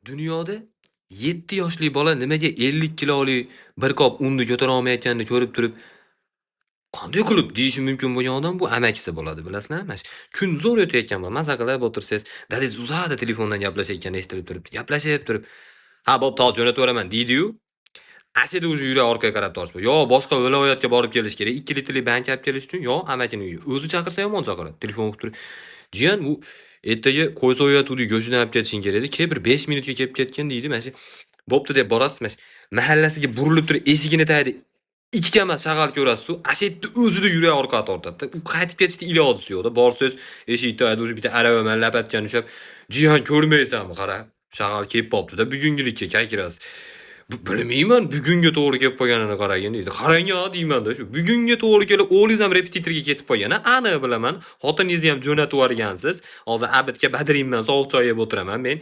Dunyoda 7 yoshli bola nimaga 50 kiloli bir qop unni ko'tara olmayotganini ko'rib turib, qanday qilib deyishi mumkin bo'lgan odam bu amakisi bo'ladi, bilasizlarmi? Mana shu kun zo'r o'tayotgan bo'ladi. Maza qilib o'tirsangiz, dadangiz uzoqda telefondan gaplashayotgani eshitilib turibdi. Gaplashib turib, "Ha, bo'pti, hozir jo'nataveraman" deydi-yu, ashida уже yurak orqaga qarab tortib, yo boshqa viloyatga borib kelish kerak, 2 litrli banka olib kelish uchun, yo amakini uyi. O'zi chaqirsa yomon chaqiradi. Telefon qilib turib, "Jiyan, bu ertaga qo'y so'yayotgandik, go'shtini olib ketishing kerak edi. Kel, bir 5 minutga kelib ketgin" deydi. Mana shu bo'pti deb borasiz, mana shu mahallasiga burilib turib, eshigini tagida ikki kamas shag'al ko'rasiz-u, asha yerda o'zida yurak orqaga tortadi. U qaytib ketishni ilojisi yo'qda. Borsangiz, eshik tagida уже bitta arava bilan lapatkani ushlab, "Jiyan, ko'rmaysanmi, qara, shag'al kelib qolibdi-da, bugungilikka kakirasiz." Bilmayman, bugunga to'g'ri kelib qolganini qaragin deydi. Qarang-a deyman-da, shu bugunga to'g'ri kelib, o'g'lingiz ham repetitorga ketib qolgan, aniq bilaman. Xotiningizni ham jo'natib yuborgansiz. Hozir обед ga badrinman, sovuq choy yeb o'tiraman men.